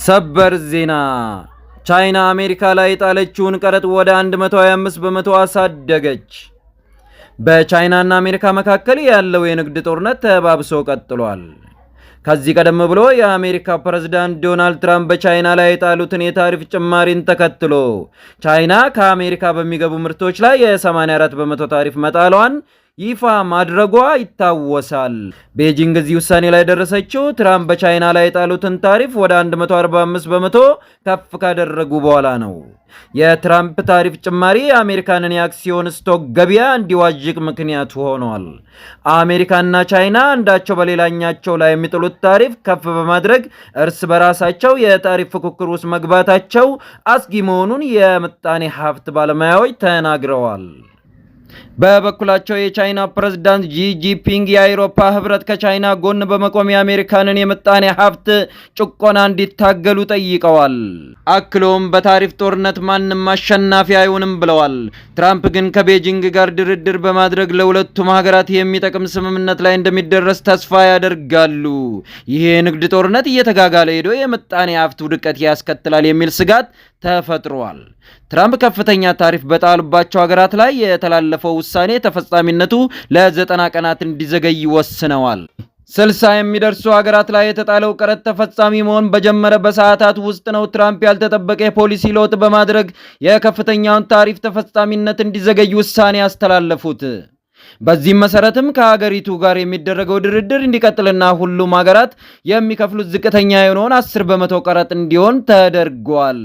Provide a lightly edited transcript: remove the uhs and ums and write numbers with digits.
ሰበር ዜና! ቻይና አሜሪካ ላይ የጣለችውን ቀረጥ ወደ 125% አሳደገች። በቻይናና አሜሪካ መካከል ያለው የንግድ ጦርነት ተባብሶ ቀጥሏል። ከዚህ ቀደም ብሎ የአሜሪካ ፕሬዝዳንት ዶናልድ ትራምፕ በቻይና ላይ የጣሉትን የታሪፍ ጭማሪን ተከትሎ ቻይና ከአሜሪካ በሚገቡ ምርቶች ላይ የ84% ታሪፍ መጣሏን ይፋ ማድረጓ ይታወሳል። ቤጂንግ እዚህ ውሳኔ ላይ የደረሰችው ትራምፕ በቻይና ላይ የጣሉትን ታሪፍ ወደ 145% ከፍ ካደረጉ በኋላ ነው። የትራምፕ ታሪፍ ጭማሪ የአሜሪካንን የአክሲዮን stock ገበያ እንዲዋዥቅ ምክንያት ሆኗል። አሜሪካና ቻይና አንዳቸው በሌላኛቸው ላይ የሚጥሉት ታሪፍ ከፍ በማድረግ እርስ በራሳቸው የታሪፍ ፉክክር ውስጥ መግባታቸው አስጊ መሆኑን የምጣኔ ሀብት ባለሙያዎች ተናግረዋል። በበኩላቸው የቻይና ፕሬዝዳንት ዢ ጂንፒንግ የአውሮፓ ህብረት ከቻይና ጎን በመቆም የአሜሪካንን የምጣኔ ሀብት ጭቆና እንዲታገሉ ጠይቀዋል። አክሎም በታሪፍ ጦርነት ማንም አሸናፊ አይሆንም ብለዋል። ትራምፕ ግን ከቤጂንግ ጋር ድርድር በማድረግ ለሁለቱም ሀገራት የሚጠቅም ስምምነት ላይ እንደሚደረስ ተስፋ ያደርጋሉ። ይህ የንግድ ጦርነት እየተጋጋለ ሄዶ የምጣኔ ሀብት ውድቀት ያስከትላል የሚል ስጋት ተፈጥሯል። ትራምፕ ከፍተኛ ታሪፍ በጣሉባቸው ሀገራት ላይ የተላለፈው ውሳኔ ተፈጻሚነቱ ለ90 ቀናት እንዲዘገይ ወስነዋል። 60 የሚደርሱ ሀገራት ላይ የተጣለው ቀረጥ ተፈጻሚ መሆን በጀመረ በሰዓታት ውስጥ ነው ትራምፕ ያልተጠበቀ የፖሊሲ ለውጥ በማድረግ የከፍተኛውን ታሪፍ ተፈጻሚነት እንዲዘገይ ውሳኔ ያስተላለፉት። በዚህም መሰረትም ከሀገሪቱ ጋር የሚደረገው ድርድር እንዲቀጥልና ሁሉም ሀገራት የሚከፍሉት ዝቅተኛ የሆነውን 10% ቀረጥ እንዲሆን ተደርጓል።